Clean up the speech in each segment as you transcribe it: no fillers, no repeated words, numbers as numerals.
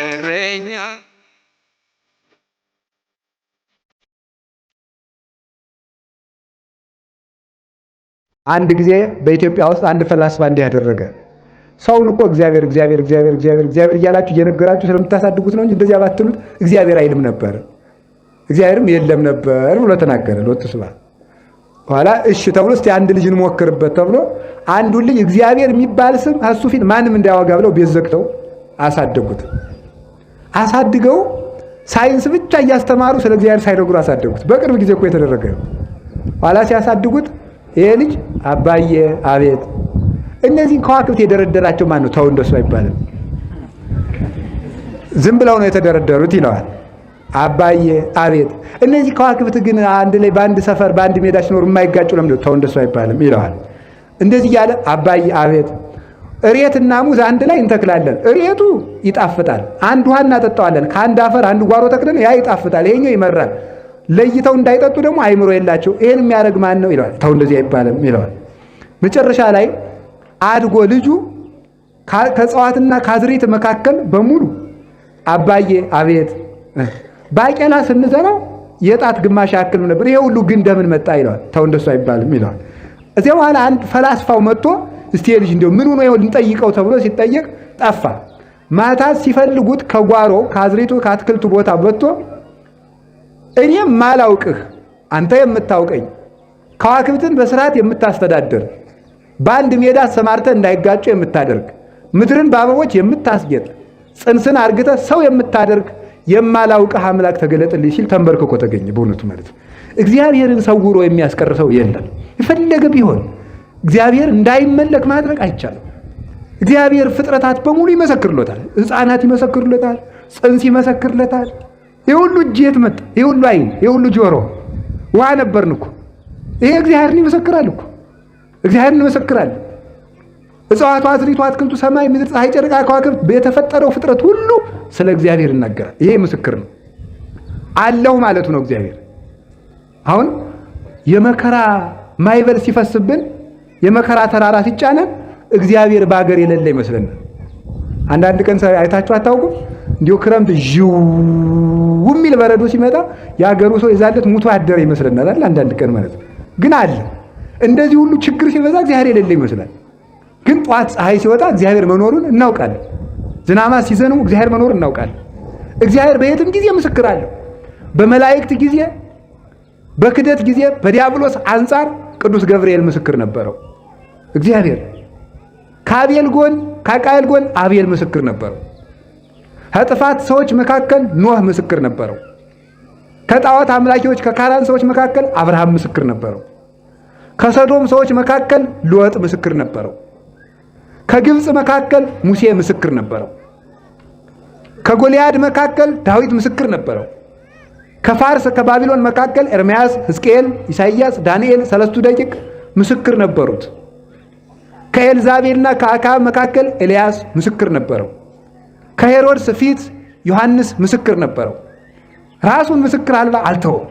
እረኛ። አንድ ጊዜ በኢትዮጵያ ውስጥ አንድ ፈላስፋ እንዲህ ያደረገ፣ ሰውን እኮ እግዚአብሔር እግዚአብሔር እግዚአብሔር እግዚአብሔር እግዚአብሔር እያላችሁ እየነገራችሁ ስለምታሳድጉት ነው እንጂ እንደዚያ ባትሉት እግዚአብሔር አይልም ነበር፣ እግዚአብሔርም የለም ነበር ብሎ ተናገረ። ሎቱ ስብሐት። በኋላ እሺ ተብሎ እስቲ አንድ ልጅ እንሞክርበት ተብሎ አንዱን ልጅ እግዚአብሔር የሚባል ስም እሱ ፊት ማንም እንዳያወጋ ብለው ቤት ዘግተው አሳደጉት። አሳድገው ሳይንስ ብቻ እያስተማሩ ስለ እግዚአብሔር ሳይነግሩ አሳደጉት። በቅርብ ጊዜ እኮ የተደረገ ነው። ኋላ ሲያሳድጉት ይሄ ልጅ አባዬ አቤት፣ እነዚህን ከዋክብት የደረደራቸው ማን ነው? ተው እንደሱ አይባልም፣ ዝም ብለው ነው የተደረደሩት ይለዋል። አባዬ አቤት፣ እነዚህ ከዋክብት ግን አንድ ላይ በአንድ ሰፈር በአንድ ሜዳ ሲኖሩ የማይጋጩ ለምንድን ነው? ተው እንደሱ አይባልም ይለዋል። እንደዚህ እያለ አባዬ አቤት፣ እሬትና ሙዝ አንድ ላይ እንተክላለን። እሬቱ ይጣፍጣል፣ አንድ ውሃ እናጠጣዋለን። ከአንድ አፈር አንድ ጓሮ ተክለን ያ ይጣፍጣል፣ ይሄኛው ይመራል። ለይተው እንዳይጠጡ ደግሞ አይምሮ የላቸው። ይሄን የሚያደርግ ማን ነው ይለዋል። ተው እንደዚህ አይባልም ይለዋል። መጨረሻ ላይ አድጎ ልጁ ከእጽዋትና ከአዝሪት መካከል በሙሉ አባዬ አቤት፣ ባቄላ ስንዘራው የጣት ግማሽ ያክል ነበር፣ ይሄ ሁሉ ግን እንደምን መጣ ይለዋል። ተው እንደሱ አይባልም ይለዋል። እዚያ በኋላ አንድ ፈላስፋው መጥቶ እስቲ ልጅ እንደው ምን ሆኖ ይሆን ልንጠይቀው ተብሎ ሲጠየቅ ጠፋ። ማታ ሲፈልጉት ከጓሮ ከአዝሪቱ ከአትክልቱ ቦታ መጥቶ እኔም ማላውቅህ አንተ የምታውቀኝ ከዋክብትን በስርዓት የምታስተዳድር በአንድ ሜዳ አሰማርተህ እንዳይጋጩ የምታደርግ ምድርን በአበቦች የምታስጌጥ ጽንስን አርግተህ ሰው የምታደርግ የማላውቅህ አምላክ ተገለጥልኝ ሲል ተንበርክኮ ተገኘ። በእውነቱ ማለት ነው። እግዚአብሔርን ሰውሮ የሚያስቀር ሰው የለም። የፈለገ ቢሆን እግዚአብሔር እንዳይመለክ ማድረግ አይቻልም። እግዚአብሔር ፍጥረታት በሙሉ ይመሰክርሎታል። ሕፃናት ይመሰክርሎታል። ጽንስ ይመሰክርለታል። ይህ ሁሉ እጅ የት መጣ? ይህ ሁሉ ዓይን፣ ይህ ሁሉ ጆሮ፣ ውሃ ነበርን እኮ። ይሄ እግዚአብሔርን ይመሰክራል እኮ። እግዚአብሔርን ይመሰክራል። እጽዋቱ፣ አዝሪቱ፣ አትክልቱ፣ ሰማይ፣ ምድር፣ ፀሐይ፣ ጨረቃ፣ ከዋክብት፣ የተፈጠረው ፍጥረት ሁሉ ስለ እግዚአብሔር ይናገራል። ይሄ ምስክር ነው። አለሁ ማለቱ ነው እግዚአብሔር። አሁን የመከራ ማዕበል ሲፈስብን፣ የመከራ ተራራ ሲጫነን እግዚአብሔር በአገር የሌለ ይመስለናል። አንዳንድ ቀን አይታችሁ አታውቁም? እንዲሁ ክረምት ዥው የሚል በረዶ ሲመጣ የአገሩ ሰው የዛለት ሙቶ አደረ ይመስለናል። አይደል? አንዳንድ ቀን ማለት ነው። ግን አለ። እንደዚህ ሁሉ ችግር ሲበዛ እግዚአብሔር የሌለ ይመስላል። ግን ጧት ፀሐይ ሲወጣ እግዚአብሔር መኖሩን እናውቃለን። ዝናማ ሲዘንቡ እግዚአብሔር መኖሩን እናውቃለን። እግዚአብሔር በየትም ጊዜ ምስክር አለው። በመላእክት ጊዜ፣ በክደት ጊዜ፣ በዲያብሎስ አንጻር ቅዱስ ገብርኤል ምስክር ነበረው። እግዚአብሔር ከአቤል ጎን ከቃየል ጎን አቤል ምስክር ነበረው። ከጥፋት ሰዎች መካከል ኖህ ምስክር ነበረው። ከጣዖት አምላኪዎች ከካራን ሰዎች መካከል አብርሃም ምስክር ነበረው። ከሰዶም ሰዎች መካከል ሎጥ ምስክር ነበረው። ከግብፅ መካከል ሙሴ ምስክር ነበረው። ከጎልያድ መካከል ዳዊት ምስክር ነበረው። ከፋርስ ከባቢሎን መካከል ኤርምያስ፣ ሕዝቅኤል፣ ኢሳይያስ፣ ዳንኤል ሰለስቱ ደቂቅ ምስክር ነበሩት። ከኤልዛቤልና ከአክዓብ መካከል ኤልያስ ምስክር ነበረው። ከሄሮድስ ፊት ዮሐንስ ምስክር ነበረው። ራሱን ምስክር አልባ አልተወም።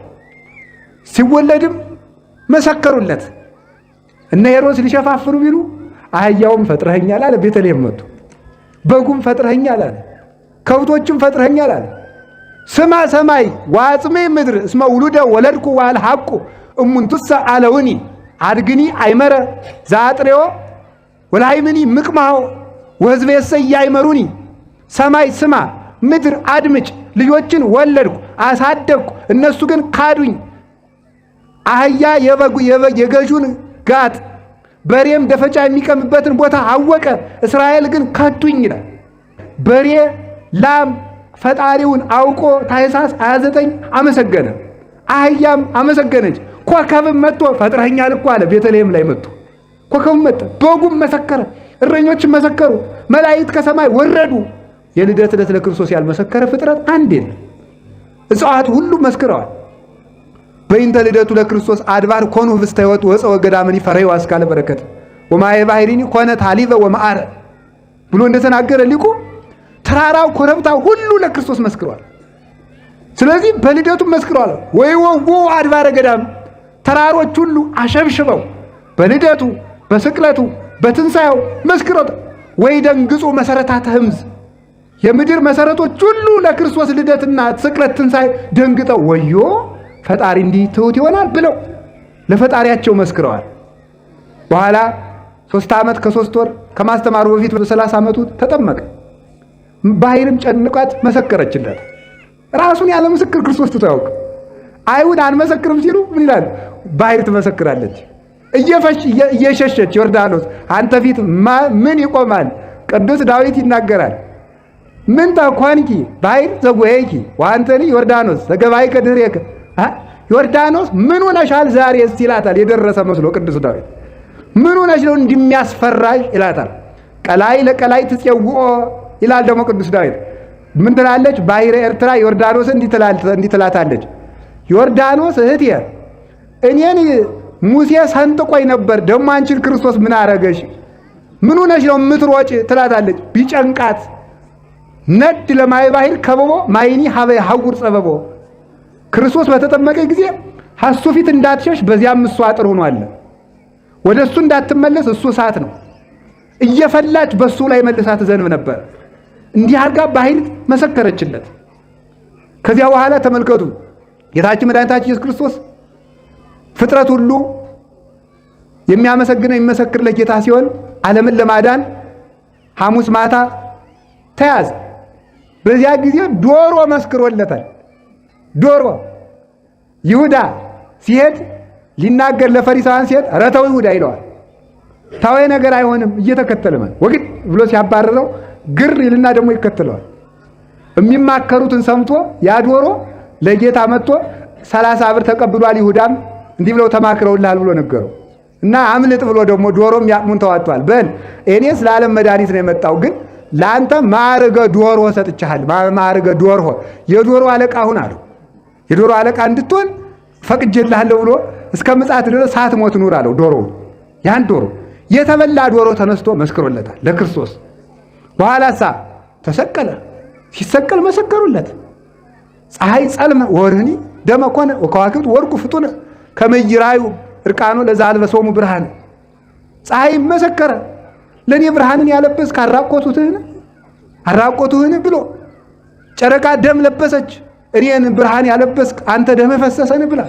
ሲወለድም መሰከሩለት። እነ ሄሮድስ ሊሸፋፍኑ ቢሉ አህያውም ፈጥረኸኛል አለ። ቤተልሔም መጡ። በጉም ፈጥረኸኛል አለ። ከብቶችም ፈጥረኸኛል አለ። ስማ ሰማይ ወአጽምዒ ምድር እስመ ውሉደ ወለድኩ ወአልሐቁ እሙንቱሰ አለውኒ አድግኒ አይመረ ዘአጥሬዮ ወላይምኒ ምቅማሆ ወሕዝቤሰ ኢያእመሩኒ። ሰማይ ስማ ምድር አድምጭ፣ ልጆችን ወለድኩ አሳደግኩ፣ እነሱ ግን ካዱኝ። አህያ የገዡን ጋጥ በሬም ደፈጫ የሚቀምበትን ቦታ አወቀ፣ እስራኤል ግን ከዱኝ ይላል። በሬ ላም ፈጣሪውን አውቆ ታኅሳስ 29 አመሰገነ። አህያም አመሰገነች። ኮከብም መጥቶ ፈጥረኸኛል እኮ አለ። ቤተልሔም ላይ መጥቶ ኮከብም መጣ፣ በጉም መሰከረ፣ እረኞችም መሰከሩ፣ መላእክት ከሰማይ ወረዱ። የልደት ዕለት ለክርስቶስ ያልመሰከረ ፍጥረት አንድ የለም። እጽዋት ሁሉ መስክረዋል። በይንተ ልደቱ ለክርስቶስ አድባር ኮኑ ህብስተ ሕይወት ወፀወ ገዳምኒ ፈረዩ አስካለ በረከት ወማየ ባሕሪኒ ኮነ ታሊበ ወመዓረ ብሎ እንደተናገረ ሊቁ ተራራው ኮረብታው ሁሉ ለክርስቶስ መስክረዋል። ስለዚህ በልደቱ መስክረዋል። ወይ ወው አድባረ ገዳም ተራሮች ሁሉ አሸብሽበው በልደቱ በስቅለቱ በትንሣኤው መስክሮት ወይ ደንግጹ መሰረታተ ህምዝ የምድር መሰረቶች ሁሉ ለክርስቶስ ልደትና ስቅለት፣ ትንሣኤ ደንግጠው ወዮ ፈጣሪ እንዲህ ትሑት ይሆናል ብለው ለፈጣሪያቸው መስክረዋል። በኋላ 3 ዓመት ከ3 ወር ከማስተማሩ በፊት በ30 ዓመቱ ተጠመቀ። ባህርም ጨንቋት መሰከረችለት። ራሱን ያለ ምስክር ክርስቶስ ትቶ ያውቅ። አይሁድ አንመሰክርም ሲሉ ምን ይላል? ባህር ትመሰክራለች። እየሸሸች ዮርዳኖስ አንተ ፊት ምን ይቆማል? ቅዱስ ዳዊት ይናገራል። ምንተ ኮንኪ ባሕር ዘጎየኪ ወአንተኒ ዮርዳኖስ ዘገባእከ ድኅሬከ። ዮርዳኖስ ምን ሆነሻል ዛሬስ ይላታል። የደረሰ መስሎ ቅዱስ ዳዊት ምን ሆነሽ ነው እንዲሚያስፈራሽ ይላታል። ቀላይ ለቀላይ ትፄውኦ ይላል ደግሞ ቅዱስ ዳዊት። ምን ትላለች? ባሕረ ኤርትራ ዮርዳኖስን እንዲህ ትላታለች። ዮርዳኖስ እህቴ እኔን ሙሴ ሰንጥቆኝ ነበር፣ ደግሞ አንቺን ክርስቶስ ምን አረገሽ? ምን ሆነሽ ነው የምትሮጭ? ትላታለች። ቢጨንቃት ነድ ለማይ ባሕር ከበቦ ማይኒ ሀበ ሐውር ጸበቦ። ክርስቶስ በተጠመቀ ጊዜ ሀሱ ፊት እንዳትሸሽ በዚያም እሱ አጥር ሆኗል። ወደ እሱ እንዳትመለስ እሱ እሳት ነው። እየፈላች በሱ ላይ መልሳ ትዘንብ ነበር። እንዲህ አድርጋ ባሕር መሰከረችለት። ከዚያ በኋላ ተመልከቱ ጌታችን መድኃኒታችን ኢየሱስ ክርስቶስ ፍጥረት ሁሉ የሚያመሰግነው የሚመሰክርለት ጌታ ሲሆን ዓለምን ለማዳን ሐሙስ ማታ ተያዘ። በዚያ ጊዜ ዶሮ መስክሮለታል። ዶሮ ይሁዳ ሲሄድ ሊናገር ለፈሪሳውያን ሲሄድ ኧረ ተው ይሁዳ ይለዋል። ተወ ነገር አይሆንም እየተከተለ ማለት ወግድ ብሎ ሲያባረረው ግር ይልና ደግሞ ይከተለዋል። የሚማከሩትን ሰምቶ ያ ዶሮ ለጌታ መጥቶ 30 ብር ተቀብሏል። ይሁዳም እንዲህ ብለው ተማክረውልሃል ብሎ ነገረው እና አምልጥ ብሎ ደግሞ ዶሮም ያቅሙን ተዋጥቷል። በል እኔስ ለዓለም መድኃኒት ነው የመጣው፣ ግን ለአንተ ማዕርገ ዶሮ ሰጥቻለሁ። ማዕርገ ዶርሆ የዶሮ አለቃ ሁን አለው። የዶሮ አለቃ እንድትሆን ፈቅጄልሃለሁ ብሎ እስከ ምጽአት ድረስ ሳትሞት ኑር አለው። ዶሮ ያን ዶሮ የተበላ ዶሮ ተነስቶ መስክሮለታል ለክርስቶስ። በኋላሳ ተሰቀለ። ሲሰቀል መሰከሩለት። ፀሐይ ጸልመ ወርህኒ ደመ ኮነ ወከዋክብት ወርቁ ፍጡነ ከመ ይራዩ እርቃኖ ለዘአልበሶሙ ብርሃን። ፀሐይ መሰከረ ለእኔ ብርሃንን ያለበስክ አራቆቱትህን አራቆቱህን ብሎ፣ ጨረቃ ደም ለበሰች እኔን ብርሃን ያለበስክ አንተ ደም ፈሰሰን ብላ፣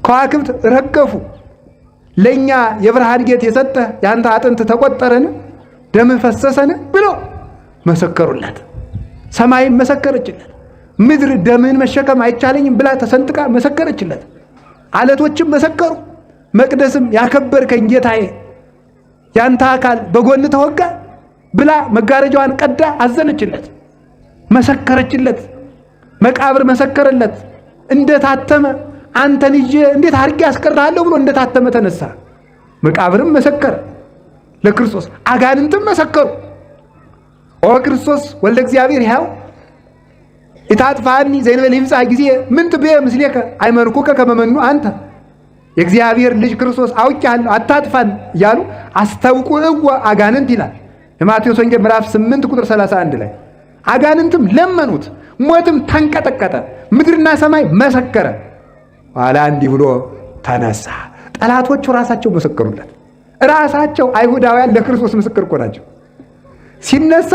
ከዋክብት ረገፉ ለእኛ የብርሃን ጌጥ የሰጠ የአንተ አጥንት ተቆጠረን ደም ፈሰሰን ብሎ መሰከሩለት። ሰማይም መሰከረችለት። ምድር ደምህን መሸከም አይቻለኝም ብላ ተሰንጥቃ መሰከረችለት። አለቶችም መሰከሩ። መቅደስም ያከበርከኝ ጌታዬ ያንተ አካል በጎን ተወጋ ብላ መጋረጃዋን ቀዳ አዘነችለት፣ መሰከረችለት። መቃብር መሰከረለት። እንደታተመ አንተን ይዤ እንዴት አድርጌ አስቀርሃለሁ ብሎ እንደታተመ ተነሳ። መቃብርም መሰከረ ለክርስቶስ፣ አጋንንትም መሰከሩ። ኦ ክርስቶስ ወልደ እግዚአብሔር ሕያው ኢታጥፋኒ ዘእንበለ ይብጻሕ ጊዜ ምንት ብየ ምስሌከ አይመርኩከ ከመ መኑ አንተ። የእግዚአብሔር ልጅ ክርስቶስ አውቄሃለሁ አታጥፋን እያሉ አስተውቁ እወ አጋንንት ይላል የማቴዎስ ወንጌል ምዕራፍ 8 ቁጥር 31 ላይ። አጋንንትም ለመኑት፣ ሞትም ተንቀጠቀጠ፣ ምድርና ሰማይ መሰከረ። ኋላ እንዲህ ብሎ ተነሳ። ጠላቶቹ ራሳቸው መሰከሩለት። ራሳቸው አይሁዳውያን ለክርስቶስ ምስክር እኮ ናቸው። ሲነሳ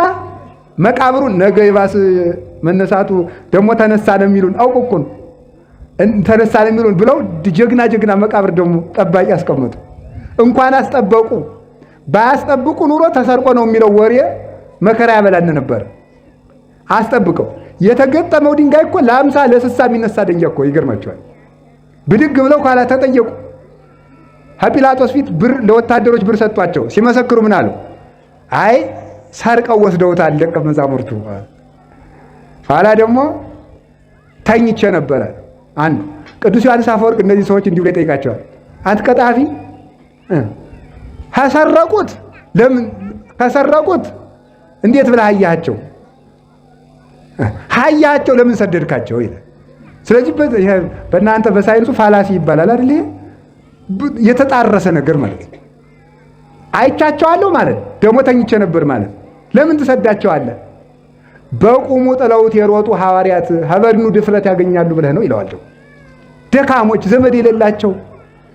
መቃብሩን ነገ ይባስ መነሳቱ ደግሞ ተነሳ ነው የሚሉን አውቆ እኮ ነው ተነሳ ነው የሚሉን ብለው ጀግና ጀግና መቃብር ደግሞ ጠባቂ አስቀመጡ። እንኳን አስጠበቁ፣ ባያስጠብቁ ኑሮ ተሰርቆ ነው የሚለው ወሬ መከራ ያበላን ነበር። አስጠብቀው የተገጠመው ድንጋይ እኮ ለ50 ለ60 የሚነሳ ድንጋይ እኮ ይገርማቸዋል። ብድግ ብለው ኋላ ተጠየቁ። ከጲላጦስ ፊት ብር ለወታደሮች ብር ሰጧቸው። ሲመሰክሩ ምን አሉ? አይ ሰርቀው ወስደውታል ደቀ መዛሙርቱ። ኋላ ደግሞ ተኝቼ ነበረ። አንዱ ቅዱስ ዮሐንስ አፈወርቅ እነዚህ ሰዎች እንዲህ ብሎ ይጠይቃቸዋል። አንተ ቀጣፊ ከሰረቁት ለምን ከሰረቁት እንዴት ብለህ አያቸው? አያቸው ለምን ሰደድካቸው ይላል። ስለዚህ በእናንተ በሳይንሱ fallacy ይባላል አይደል? ይሄ የተጣረሰ ነገር ማለት ነው። አይቻቸዋለሁ ማለት ደግሞ ተኝቼ ነበር ማለት ለምን ትሰዳቸዋለህ? በቁሙ ጥለውት የሮጡ ሐዋርያት ሀበድኑ ድፍረት ያገኛሉ ብለህ ነው ይለዋለሁ። ደካሞች፣ ዘመድ የሌላቸው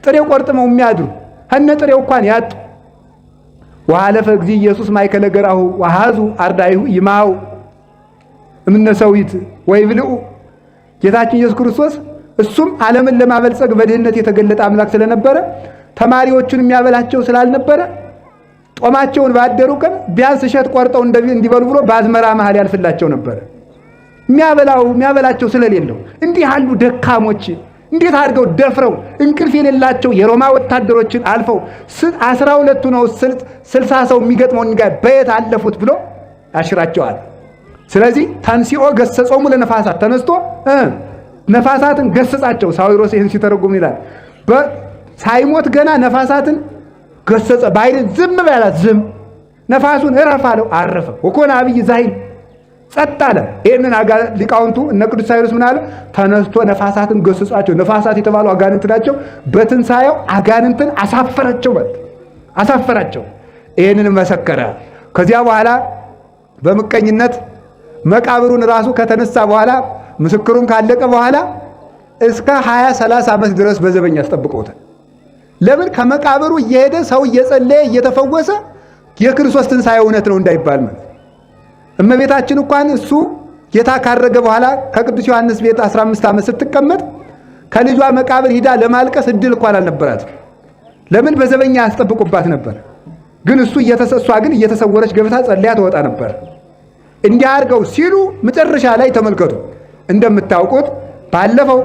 ጥሬ ቆርጥመው የሚያድሩ ከነ ጥሬው እንኳን ያጡ። ወሃለፈ እግዚእ ኢየሱስ ማእከለ ገራሁ ወኀዙ አርዳኢሁ ይማው እምነሰዊት ወይብልዑ። ጌታችን ኢየሱስ ክርስቶስ እሱም ዓለምን ለማበልጸግ በድህነት የተገለጠ አምላክ ስለነበረ ተማሪዎቹን የሚያበላቸው ስላልነበረ ጦማቸውን ባደሩ ቀን ቢያንስ እሸት ቆርጠው እንዲበሉ ብሎ በአዝመራ መሃል ያልፍላቸው ነበረ። የሚያበላቸው ስለሌለው እንዲህ ያሉ ደካሞች እንዴት አድርገው ደፍረው እንቅልፍ የሌላቸው የሮማ ወታደሮችን አልፈው 12ቱ ነው 60 ሰው የሚገጥመውን ጋር በየት አለፉት ብሎ ያሽራቸዋል። ስለዚህ ተንሲኦ ገሰጾሙ ለነፋሳት፣ ተነስቶ ነፋሳትን ገሰጻቸው። ሳዊሮስ ይህን ሲተረጉም ይላል፣ ሳይሞት ገና ነፋሳትን ገሰጸ። ባሕርን ዝም በላት ዝም፣ ነፋሱን እረፍ አለው፣ አረፈ። ወኮነ ዐቢይ ዛሂል፣ ጸጥ አለ። ይህንን ሊቃውንቱ እነ ቅዱስ ሳዊሮስ ምን አለ? ተነስቶ ነፋሳትን ገሰጻቸው። ነፋሳት የተባሉ አጋንንት ናቸው። በትንሣኤው አጋንንትን አሳፈራቸው ማለት አሳፈራቸው። ይህንን መሰከረ። ከዚያ በኋላ በምቀኝነት መቃብሩን ራሱ ከተነሳ በኋላ፣ ምስክሩን ካለቀ በኋላ እስከ 20 30 ዓመት ድረስ በዘበኛ አስጠብቀውታል። ለምን? ከመቃብሩ እየሄደ ሰው እየጸለየ እየተፈወሰ የክርስቶስ ትንሣኤ እውነት ነው እንዳይባል ማለት። እመቤታችን እንኳን እሱ ጌታ ካረገ በኋላ ከቅዱስ ዮሐንስ ቤት 15 ዓመት ስትቀመጥ ከልጇ መቃብር ሂዳ ለማልቀስ እድል እንኳን አልነበራትም። ለምን? በዘበኛ ያስጠብቁባት ነበር። ግን እሷ ግን እየተሰወረች ገብታ ጸልያ ትወጣ ነበር። እንዲህ አድርገው ሲሉ መጨረሻ ላይ ተመልከቱ። እንደምታውቁት ባለፈው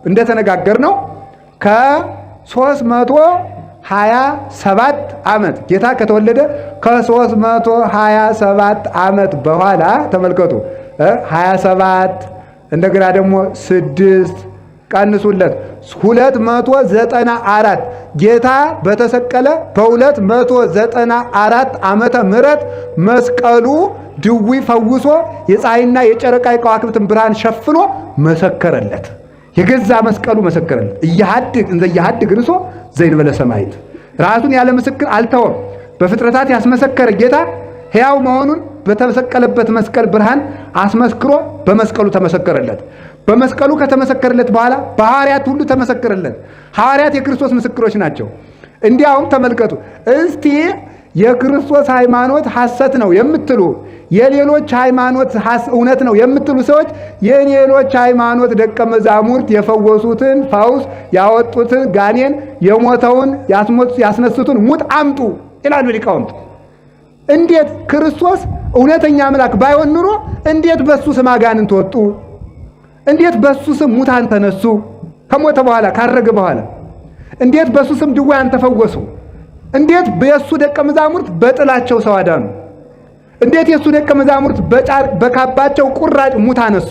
እንደተነጋገርነው ከ327 ዓመት፣ ጌታ ከተወለደ ከ327 ዓመት በኋላ፣ ተመልከቱ፣ 27 እንደገና ደግሞ 6 ቀንሱለት 294፣ ጌታ በተሰቀለ በ294 ዓመተ ምህረት መስቀሉ ድዊ ፈውሶ የፀሐይና የጨረቃ የከዋክብትን ብርሃን ሸፍኖ መሰከረለት። የገዛ መስቀሉ መሰከረለት። ኢየኀድግ እንዘ ኢየኀድግ ርእሶ ዘእንበለ ሰማዕት፣ ራሱን ያለ ምስክር አልተወም። በፍጥረታት ያስመሰከረ ጌታ ሕያው መሆኑን በተሰቀለበት መስቀል ብርሃን አስመስክሮ በመስቀሉ ተመሰከረለት። በመስቀሉ ከተመሰከረለት በኋላ በሐዋርያት ሁሉ ተመሰከረለት። ሐዋርያት የክርስቶስ ምስክሮች ናቸው። እንዲያውም ተመልከቱ እስቲ፣ የክርስቶስ ሃይማኖት ሐሰት ነው የምትሉ፣ የሌሎች ሃይማኖት እውነት ነው የምትሉ ሰዎች የሌሎች ሃይማኖት ደቀ መዛሙርት የፈወሱትን ፈውስ፣ ያወጡትን ጋኔን፣ የሞተውን ያስነሱትን ሙት አምጡ ይላሉ ሊቃውንት። እንዴት ክርስቶስ እውነተኛ አምላክ ባይሆን ኑሮ እንዴት በሱ ስም አጋንንት ወጡ? እንዴት በሱ ስም ሙታን ተነሱ? ከሞተ በኋላ፣ ካረገ በኋላ እንዴት በሱ ስም ድውያን ተፈወሱ? እንዴት የእሱ ደቀ መዛሙርት በጥላቸው ሰው አዳኑ? እንዴት የእሱ ደቀ መዛሙርት በካባቸው ቁራጭ ሙት አነሱ?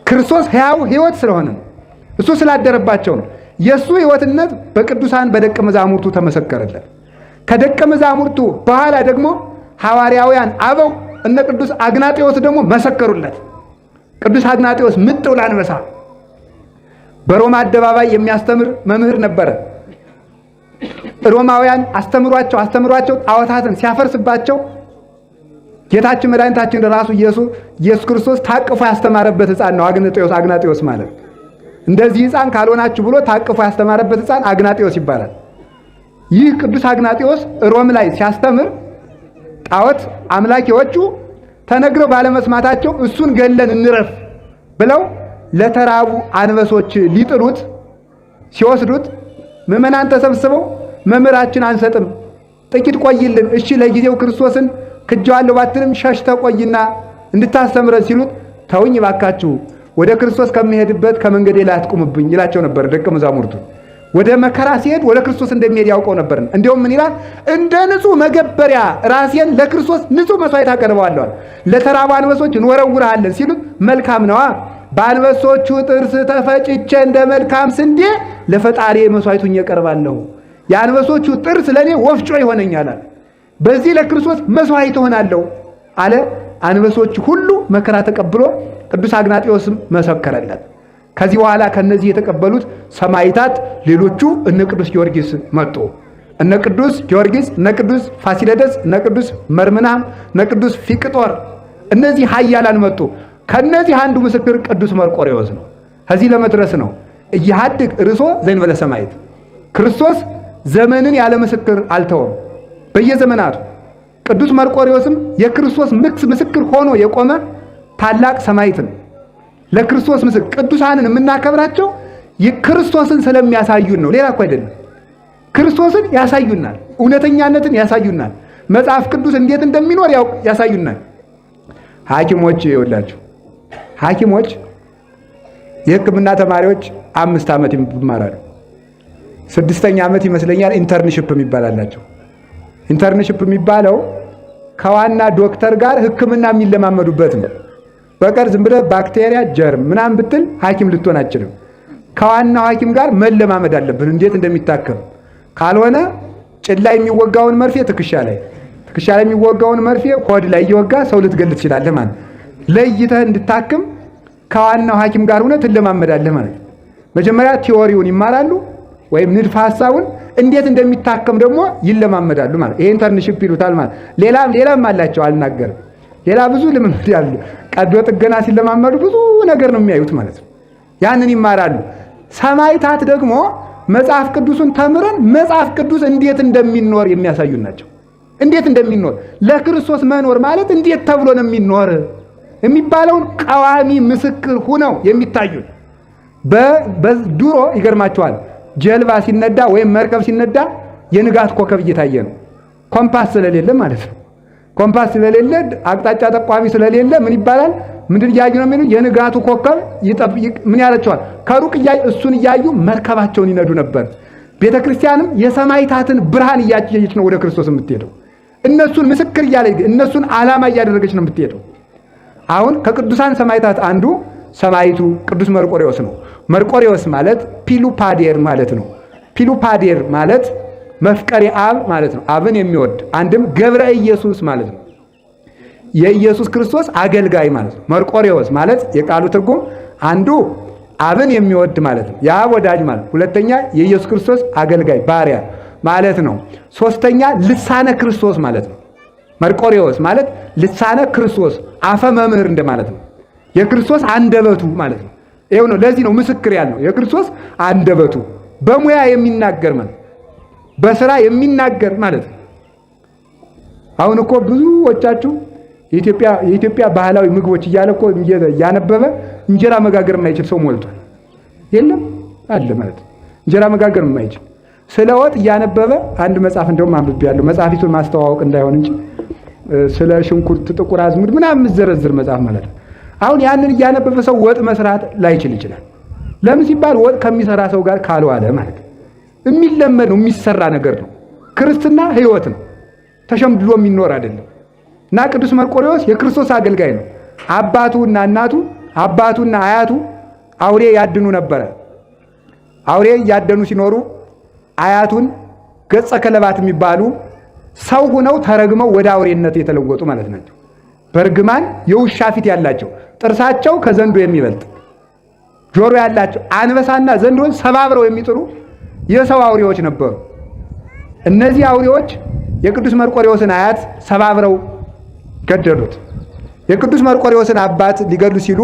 ክርስቶስ ሕያው ሕይወት ስለሆነ ነው። እሱ ስላደረባቸው ነው። የእሱ ሕይወትነት በቅዱሳን በደቀ መዛሙርቱ ተመሰከረለት። ከደቀ መዛሙርቱ በኋላ ደግሞ ሐዋርያውያን አበው እነ ቅዱስ አግናጤዎስ ደግሞ መሰከሩለት። ቅዱስ አግናጤዎስ ምጥው ላንበሳ በሮማ አደባባይ የሚያስተምር መምህር ነበረ። ሮማውያን አስተምሯቸው አስተምሯቸው ጣዖታትን ሲያፈርስባቸው ጌታችን መድኃኒታችን ራሱ ኢየሱስ ክርስቶስ ታቅፎ ያስተማረበት ሕፃን ነው አግናጤዎስ። አግናጤዎስ ማለት እንደዚህ ሕፃን ካልሆናችሁ ብሎ ታቅፎ ያስተማረበት ሕፃን አግናጤዎስ ይባላል። ይህ ቅዱስ አግናጤዎስ ሮም ላይ ሲያስተምር ጣዖት አምላኪዎቹ ተነግረው ባለመስማታቸው እሱን ገለን እንረፍ ብለው ለተራቡ አንበሶች ሊጥሉት ሲወስዱት ምዕመናን ተሰብስበው መምህራችን አንሰጥም፣ ጥቂት ቆይልን፣ እሺ ለጊዜው ክርስቶስን ክጄዋለሁ ባትልም ሸሽተህ ቆይና እንድታስተምረን ሲሉት፣ ተውኝ ባካችሁ፣ ወደ ክርስቶስ ከሚሄድበት ከመንገዴ ላይ አትቁምብኝ ይላቸው ነበር ደቀ መዛሙርቱ። ወደ መከራ ሲሄድ ወደ ክርስቶስ እንደሚሄድ ያውቀው ነበር። እንዲሁም ምን ይላል? እንደ ንጹሕ መገበሪያ ራሴን ለክርስቶስ ንጹሕ መስዋዕት አቀርበዋለሁ። ለተራቡ አንበሶች እንወረውርሃለን ሲሉት መልካም ነዋ፣ በአንበሶቹ ጥርስ ተፈጭቼ እንደ መልካም ስንዴ ለፈጣሪ መስዋዕቱን እቀርባለሁ። የአንበሶቹ ጥርስ ለእኔ ወፍጮ ይሆነኛል። በዚህ ለክርስቶስ መስዋዕት እሆናለሁ አለ። አንበሶቹ ሁሉ መከራ ተቀብሎ ቅዱስ አግናጤዎስም መሰከረለት። ከዚህ በኋላ ከነዚህ የተቀበሉት ሰማዕታት ሌሎቹ እነ ቅዱስ ጊዮርጊስ መጡ። እነ ቅዱስ ጊዮርጊስ፣ እነ ቅዱስ ፋሲለደስ፣ እነ ቅዱስ መርምናም፣ እነ ቅዱስ ፊቅጦር፣ እነዚህ ኃያላን መጡ። ከነዚህ አንዱ ምስክር ቅዱስ መርቆሬዎስ ነው። ከዚህ ለመድረስ ነው። ኢየኀድግ ርእሶ ዘእንበለ ሰማዕት፣ ክርስቶስ ዘመንን ያለ ምስክር አልተወም። በየዘመናቱ ቅዱስ መርቆሬዎስም የክርስቶስ ምስክር ሆኖ የቆመ ታላቅ ሰማዕት ነው። ለክርስቶስ ምስክር ቅዱሳንን የምናከብራቸው ክርስቶስን ስለሚያሳዩን ነው። ሌላ እኮ አይደለም። ክርስቶስን ያሳዩናል። እውነተኛነትን ያሳዩናል። መጽሐፍ ቅዱስ እንዴት እንደሚኖር ያሳዩናል። ሐኪሞች ይኸውላችሁ፣ ሐኪሞች የሕክምና ተማሪዎች 5 ዓመት ይማራሉ። 6ኛ ዓመት ይመስለኛል internship የሚባል አላቸው። Internship የሚባለው ከዋና ዶክተር ጋር ሕክምና የሚለማመዱበት ነው። በቀር ዝም ብለህ ባክቴሪያ፣ germ ምናምን ብትል ሐኪም ልትሆን አትችልም። ከዋናው ሐኪም ጋር መለማመድ አለብን እንዴት እንደሚታከም። ካልሆነ ጭን ላይ የሚወጋውን መርፌ ትከሻ ላይ፣ ትከሻ ላይ የሚወጋውን መርፌ ሆድ ላይ እየወጋ ሰው ልትገል ትችላለህ ማለት። ለይተህ እንድታክም ከዋናው ሐኪም ጋር ሆነህ ትለማመዳለህ ማለት። መጀመሪያ theory ውን ይማራሉ ወይም ንድፈ ሐሳቡን፣ እንዴት እንደሚታከም ደግሞ ይለማመዳሉ ማለት። ይሄ internship ይሉታል ማለት። ሌላም ሌላም አላቸው፣ አልናገርም። ሌላ ብዙ ልምምድ ያሉ ቀዶ ጥገና ሲለማመዱ ብዙ ነገር ነው የሚያዩት ማለት ነው። ያንን ይማራሉ። ሰማዕታት ደግሞ መጽሐፍ ቅዱሱን ተምረን መጽሐፍ ቅዱስ እንዴት እንደሚኖር የሚያሳዩን ናቸው። እንዴት እንደሚኖር፣ ለክርስቶስ መኖር ማለት እንዴት ተብሎ ነው የሚኖር የሚባለውን ቀዋሚ ምስክር ሁነው የሚታዩን። በድሮ ይገርማቸዋል። ጀልባ ሲነዳ ወይም መርከብ ሲነዳ የንጋት ኮከብ እየታየ ነው። ኮምፓስ ስለሌለ ማለት ነው። ኮምፓስ ስለሌለ፣ አቅጣጫ ጠቋሚ ስለሌለ ምን ይባላል? ምንድን እያዩ ነው የሚሉ? የንጋቱ ኮከብ ምን ያላቸዋል? ከሩቅ እያዩ፣ እሱን እያዩ መርከባቸውን ይነዱ ነበር። ቤተክርስቲያንም የሰማዕታትን ብርሃን እያየች ነው ወደ ክርስቶስ የምትሄደው። እነሱን ምስክር እያለ፣ እነሱን ዓላማ እያደረገች ነው የምትሄደው። አሁን ከቅዱሳን ሰማዕታት አንዱ ሰማዕቱ ቅዱስ መርቆሬዎስ ነው። መርቆሬዎስ ማለት ፒሉፓዴር ማለት ነው። ፒሉፓዴር ማለት መፍቀሬ አብ ማለት ነው። አብን የሚወድ፣ አንድም ገብረ ኢየሱስ ማለት ነው። የኢየሱስ ክርስቶስ አገልጋይ ማለት ነው። መርቆሬዎስ ማለት የቃሉ ትርጉም አንዱ አብን የሚወድ ማለት ነው። የአብ ወዳጅ ማለት፣ ሁለተኛ የኢየሱስ ክርስቶስ አገልጋይ ባሪያ ማለት ነው። ሶስተኛ ልሳነ ክርስቶስ ማለት ነው። መርቆሬዎስ ማለት ልሳነ ክርስቶስ፣ አፈ መምህር እንደማለት ነው። የክርስቶስ አንደበቱ ማለት ነው። ይኸው ነው። ለዚህ ነው ምስክር ያልነው። የክርስቶስ አንደበቱ፣ በሙያ የሚናገር ማለት፣ በስራ የሚናገር ማለት ነው። አሁን እኮ ብዙዎቻችሁ የኢትዮጵያ ባህላዊ ምግቦች እያለ እኮ እያነበበ እንጀራ መጋገር የማይችል ሰው ሞልቷል። የለም፣ አለ ማለት ነው። እንጀራ መጋገር የማይችል፣ ስለ ወጥ እያነበበ፣ አንድ መጽሐፍ እንደውም አንብቤያለሁ። መጽሐፊቱን ማስተዋወቅ እንዳይሆን እንጂ ስለ ሽንኩርት፣ ጥቁር አዝሙድ ምናምን የምትዘረዝር መጽሐፍ ማለት ነው። አሁን ያንን እያነበበ ሰው ወጥ መስራት ላይችል ይችላል። ለምን ሲባል ወጥ ከሚሰራ ሰው ጋር ካልዋለ ማለት ነው። የሚለመድ ነው፣ የሚሰራ ነገር ነው። ክርስትና ሕይወት ነው፣ ተሸምድዶ የሚኖር አይደለም። እና ቅዱስ መርቆሬዎስ የክርስቶስ አገልጋይ ነው። አባቱና እናቱ፣ አባቱና አያቱ አውሬ ያድኑ ነበረ። አውሬ እያደኑ ሲኖሩ አያቱን ገጸ ከለባት የሚባሉ ሰው ሁነው ተረግመው ወደ አውሬነት የተለወጡ ማለት ናቸው። በእርግማን የውሻ ፊት ያላቸው፣ ጥርሳቸው ከዘንዶ የሚበልጥ፣ ጆሮ ያላቸው፣ አንበሳና ዘንዶን ሰባብረው የሚጥሉ የሰው አውሬዎች ነበሩ። እነዚህ አውሬዎች የቅዱስ መርቆሬዎስን አያት ሰባብረው ገደሉት። የቅዱስ መርቆሬዎስን አባት ሊገድሉ ሲሉ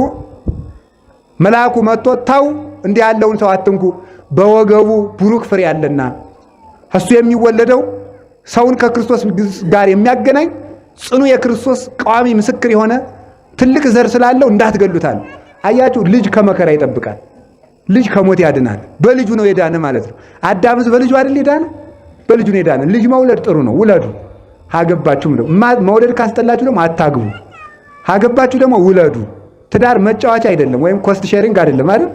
መልአኩ መጥቶ ተው፣ እንዲህ ያለውን ሰው አትንኩ፣ በወገቡ ቡሩክ ፍሬ አለና፣ እሱ የሚወለደው ሰውን ከክርስቶስ ጋር የሚያገናኝ ጽኑ የክርስቶስ ቋሚ ምስክር የሆነ ትልቅ ዘር ስላለው እንዳትገሉታል። አያችሁ፣ ልጅ ከመከራ ይጠብቃል። ልጅ ከሞት ያድናል። በልጁ ነው የዳነ ማለት ነው። አዳምስ በልጁ አይደል የዳነ? በልጁ ነው የዳነ። ልጅ መውለድ ጥሩ ነው፣ ውለዱ። ካገባችሁም ደግሞ፣ መውለድ ካስጠላችሁ ደግሞ አታግቡ። ካገባችሁ ደግሞ ውለዱ። ትዳር መጫወቻ አይደለም፣ ወይም cost sharing አይደለም አይደል?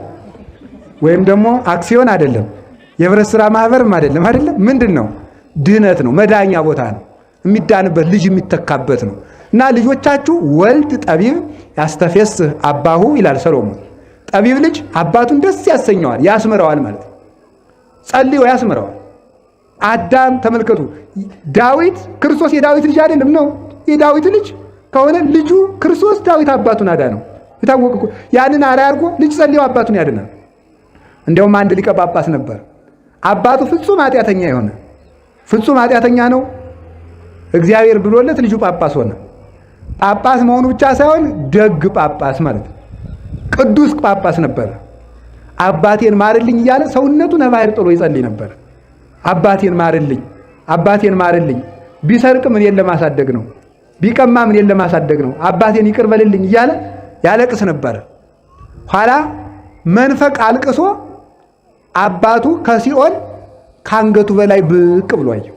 ወይም ደግሞ አክሲዮን አይደለም፣ የህብረት ስራ ማህበርም አይደለም አይደለም። ምንድን ነው? ድህነት ነው፣ መዳኛ ቦታ ነው፣ የሚዳንበት፣ ልጅ የሚተካበት ነው። እና ልጆቻችሁ፣ ወልድ ጠቢብ ያስተፌስህ አባሁ ይላል ሰሎሞን። ጠቢብ ልጅ አባቱን ደስ ያሰኘዋል፣ ያስምረዋል ማለት ነው። ጸልዮ ያስምረዋል። አዳም ተመልከቱ፣ ዳዊት፣ ክርስቶስ የዳዊት ልጅ አይደለም ነው? የዳዊት ልጅ ከሆነ ልጁ ክርስቶስ ዳዊት አባቱን አዳነው። የታወቀ ያንን አርአያ አድርጎ ልጅ ጸልዮ አባቱን ያድናል። እንደውም አንድ ሊቀ ጳጳስ ነበር። አባቱ ፍጹም ኃጢአተኛ የሆነ፣ ፍጹም ኃጢአተኛ ነው። እግዚአብሔር ብሎለት ልጁ ጳጳስ ሆነ። ጳጳስ መሆኑ ብቻ ሳይሆን ደግ ጳጳስ ማለት ነው። ቅዱስ ጳጳስ ነበረ። አባቴን ማርልኝ እያለ ሰውነቱን ከባህር ጥሎ ይጸልይ ነበር። አባቴን ማርልኝ፣ አባቴን ማርልኝ፣ ቢሰርቅም እኔን ለማሳደግ ነው፣ ቢቀማም እኔን ለማሳደግ ነው፣ አባቴን ይቅር በልልኝ እያለ ያለቅስ ነበረ። ኋላ መንፈቅ አልቅሶ አባቱ ከሲኦል ከአንገቱ በላይ ብቅ ብሎ አየው።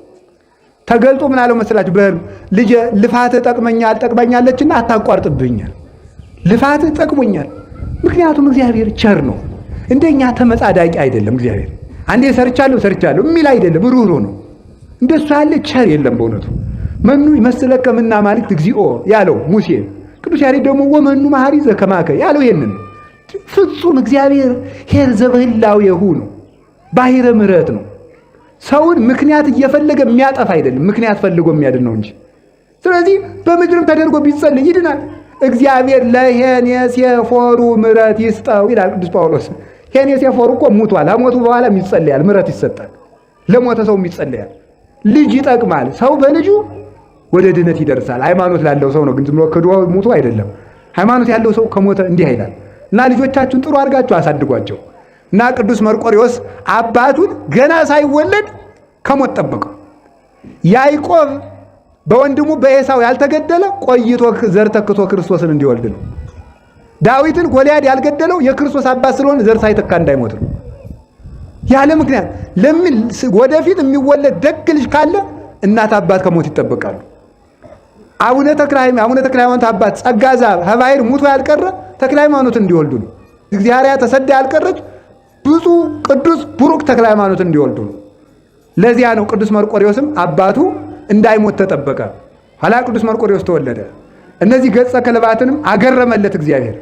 ተገልጦ ምን አለው መሰላችሁ? በህልም ልጄ ልፋትህ ጠቅመኛል ጠቅመኛለችና አታቋርጥብኛል። ልፋትህ ጠቅሞኛል። ምክንያቱም እግዚአብሔር ቸር ነው። እንደኛ ተመጻዳቂ አይደለም። እግዚአብሔር አንዴ ሰርቻለሁ ሰርቻለሁ የሚል አይደለም፣ ሩህሩህ ነው። እንደሱ ያለ ቸር የለም በእውነቱ። መኑ ይመስለከ እምነ አማልክት እግዚኦ ያለው ሙሴ፣ ቅዱስ ያሬድ ደግሞ ወመኑ መሐሪ ዘከማከ ያለው ይሄንን ፍጹም እግዚአብሔር ኄር ዘበህላዌሁ ነው፣ ባሕረ ምሕረት ነው። ሰውን ምክንያት እየፈለገ የሚያጠፋ አይደለም፣ ምክንያት ፈልጎ የሚያድን ነው እንጂ። ስለዚህ በምድርም ተደርጎ ቢጸልይ ይድናል። እግዚአብሔር ለሄኔሴፎሩ ምሕረት ይስጠው ይላል ቅዱስ ጳውሎስ። ሄኔሴፎሩ እኮ ሙቷል። ከሞቱ በኋላ ይጸለያል፣ ምሕረት ይሰጣል። ለሞተ ሰውም ይጸለያል። ልጅ ይጠቅማል። ሰው በልጁ ወደ ድነት ይደርሳል። ሃይማኖት ላለው ሰው ነው፣ ግን ዝም ብሎ ክዶ ሙቶ አይደለም። ሃይማኖት ያለው ሰው ከሞተ እንዲህ ይላል እና ልጆቻችሁን ጥሩ አድርጋችሁ አሳድጓቸው። እና ቅዱስ መርቆሬዎስ አባቱን ገና ሳይወለድ ከሞት ጠበቀው። ያዕቆብ በወንድሙ በኤሳው ያልተገደለ ቆይቶ ዘር ተክቶ ክርስቶስን እንዲወልድ ነው። ዳዊትን ጎልያድ ያልገደለው የክርስቶስ አባት ስለሆነ ዘር ሳይተካ እንዳይሞት ነው። ያለ ምክንያት ለምን ወደፊት የሚወለድ ደግ ልጅ ካለ እናት አባት ከሞት ይጠበቃሉ። አቡነ ተክለ ሃይማኖት አባት ጸጋ ዘአብ ከባሕር ሙቶ ያልቀረ ተክለ ሃይማኖትን እንዲወልዱ ነው። እግዚአብሔር ተሰዳ ያልቀረች ብፁዕ ቅዱስ ቡሩክ ተክለ ሃይማኖትን እንዲወልዱ ነው። ለዚያ ነው ቅዱስ መርቆሬዎስም አባቱ እንዳይሞት ተጠበቀ። ኋላ ቅዱስ መርቆሬዎስ ተወለደ። እነዚህ ገጸ ከለባትንም አገረመለት እግዚአብሔር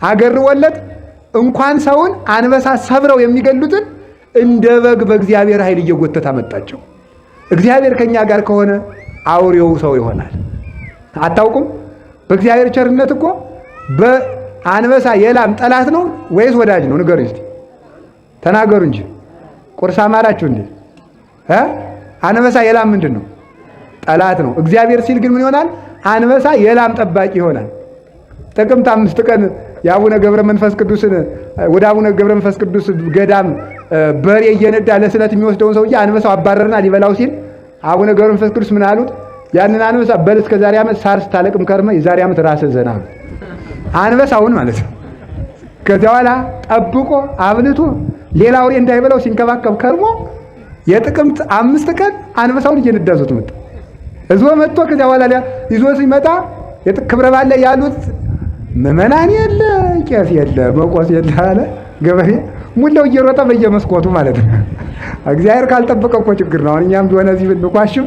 አገርወለት። እንኳን ሰውን አንበሳ ሰብረው የሚገሉትን እንደ በግ በእግዚአብሔር ኃይል እየጎተተ አመጣቸው። እግዚአብሔር ከኛ ጋር ከሆነ አውሬው ሰው ይሆናል። አታውቁም? በእግዚአብሔር ቸርነት እኮ በአንበሳ የላም ጠላት ነው ወይስ ወዳጅ ነው? ንገሩኝ እስቲ ተናገሩ እንጂ። ቁርስ አማራችሁ እንዴ? አንበሳ የላም ምንድን ነው? ጠላት ነው። እግዚአብሔር ሲል ግን ምን ይሆናል? አንበሳ የላም ጠባቂ ይሆናል። ጥቅምት 5 ቀን የአቡነ ገብረ መንፈስ ቅዱስን ወደ አቡነ ገብረ መንፈስ ቅዱስ ገዳም በሬ እየነዳ ለስለት የሚወስደውን ሰውዬ አንበሳው አባረርና ሊበላው ሲል አቡነ ገብረ መንፈስ ቅዱስ ምን አሉት? ያንን አንበሳ በል እስከ ዛሬ ዓመት ሳር ስታለቅም ከርመ የዛሬ ዓመት ራስህ ዘና አሉት። አንበሳውን ማለት ነው። ከዚያ በኋላ ጠብቆ አብልቶ ሌላ አውሬ እንዳይበላው ሲንከባከብ ከርሞ የጥቅምት 5 ቀን አንበሳውን እየነዳ ይዞት መጣ። እዞ መጥቶ ከዚያ በኋላ ይዞ ሲመጣ ክብረ በዓል ላይ ያሉት ምዕመናን የለ ቄስ የለ መቆስ የለ አለ ገበሬ ሙላው እየሮጠ በየመስኮቱ ማለት ነው። እግዚአብሔር ካልጠበቀ እኮ ችግር ነው። አሁን እኛም ቢሆን እዚህ ብንኳሽም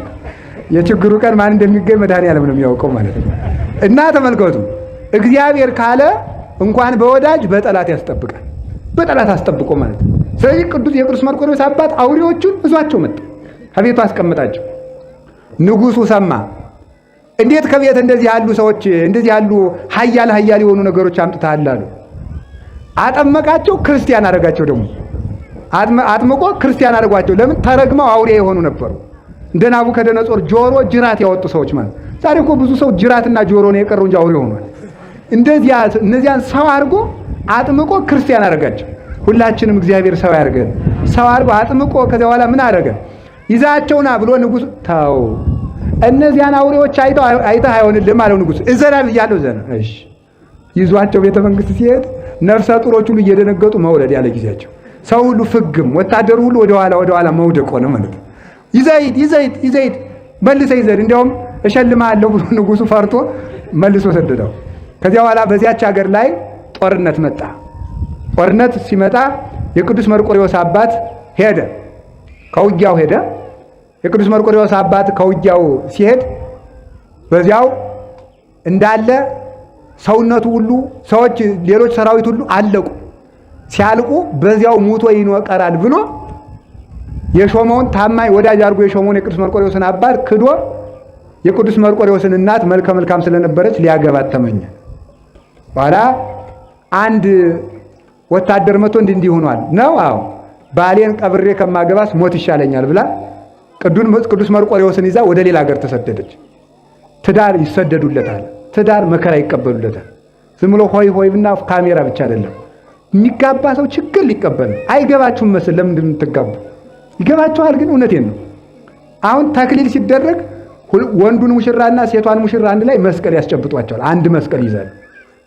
የችግሩ ቀን ማን እንደሚገኝ መድኃኔዓለም ነው የሚያውቀው ማለት ነው። እና ተመልከቱ እግዚአብሔር ካለ እንኳን በወዳጅ በጠላት ያስጠብቃል። በጠላት አስጠብቆ ማለት ነው። ስለዚህ የቅዱስ መርቆሬዎስ አባት አውሬዎቹን እዟቸው መጣ፣ ከቤቱ አስቀምጣቸው። ንጉሱ ሰማ። እንዴት ከቤት እንደዚህ ያሉ ሰዎች እንደዚህ ያሉ ኃያል ኃያል የሆኑ ነገሮች አምጥተሃል አሉ። አጠመቃቸው፣ ክርስቲያን አደረጋቸው። ደግሞ አጥምቆ ክርስቲያን አደረጓቸው። ለምን? ተረግመው አውሬ የሆኑ ነበሩ። እንደ ናቡከደነጾር ጆሮ ጅራት ያወጡ ሰዎች ማለት። ዛሬ እኮ ብዙ ሰው ጅራትና ጆሮ ነው የቀረው እንጂ አውሬ ሆኗል። እንደዚያ እነዚያን ሰው አድርጎ አጥምቆ ክርስቲያን አደረጋቸው። ሁላችንም እግዚአብሔር ሰው ያድርገን። ሰው አድርጎ አጥምቆ ከዚያ በኋላ ምን አደረገ? ይዛቸውና ብሎ ንጉሱ ተው እነዚያን አውሬዎች አይተህ አይሆንልህም አለው ንጉሱ። እዘና ብያለሁ ዘና። እሺ ይዟቸው ቤተ መንግስት ሲሄድ ነፍሰ ጡሮች ሁሉ እየደነገጡ መውለድ ያለ ጊዜያቸው፣ ሰው ሁሉ ፍግም፣ ወታደሩ ሁሉ ወደኋላ ወደኋላ መውደቅ ሆነ ማለት ነው። ይዘይድ ይዘይድ ይዘይድ መልሰ ይዘድ እንዲያውም እሸልምሃለሁ ብሎ ንጉሱ ፈርቶ መልሶ ሰደደው። ከዚያ በኋላ በዚያች ሀገር ላይ ጦርነት መጣ። ጦርነት ሲመጣ የቅዱስ መርቆሬዎስ አባት ሄደ፣ ከውጊያው ሄደ። የቅዱስ መርቆሬዎስ አባት ከውጊያው ሲሄድ በዚያው እንዳለ ሰውነቱ ሁሉ ሰዎች ሌሎች ሰራዊት ሁሉ አለቁ። ሲያልቁ በዚያው ሙቶ ይኖቀራል ብሎ የሾመውን ታማኝ ወዳጅ አድርጎ የሾመውን የቅዱስ መርቆሬዎስን አባት ክዶ የቅዱስ መርቆሬዎስን እናት መልከ መልካም ስለነበረች ሊያገባት ተመኘ። በኋላ አንድ ወታደር መጥቶ እንዲህ እንዲህ ሆኗል ነው። አዎ ባሌን ቀብሬ ከማገባስ ሞት ይሻለኛል ብላ ቅዱስ መርቆሬዎስን ይዛ ወደ ሌላ ሀገር ተሰደደች። ትዳር ይሰደዱለታል። ትዳር መከራ ይቀበሉለታል። ዝም ብሎ ሆይ ሆይና ካሜራ ብቻ አይደለም የሚጋባ ሰው ችግር ሊቀበል ነው። አይገባችሁም መስል ለምንድን ነው የምትጋቡ? ይገባችኋል፣ ግን እውነቴን ነው። አሁን ተክሊል ሲደረግ ወንዱን ሙሽራና ሴቷን ሙሽራ አንድ ላይ መስቀል ያስጨብጧቸዋል። አንድ መስቀል ይዛሉ።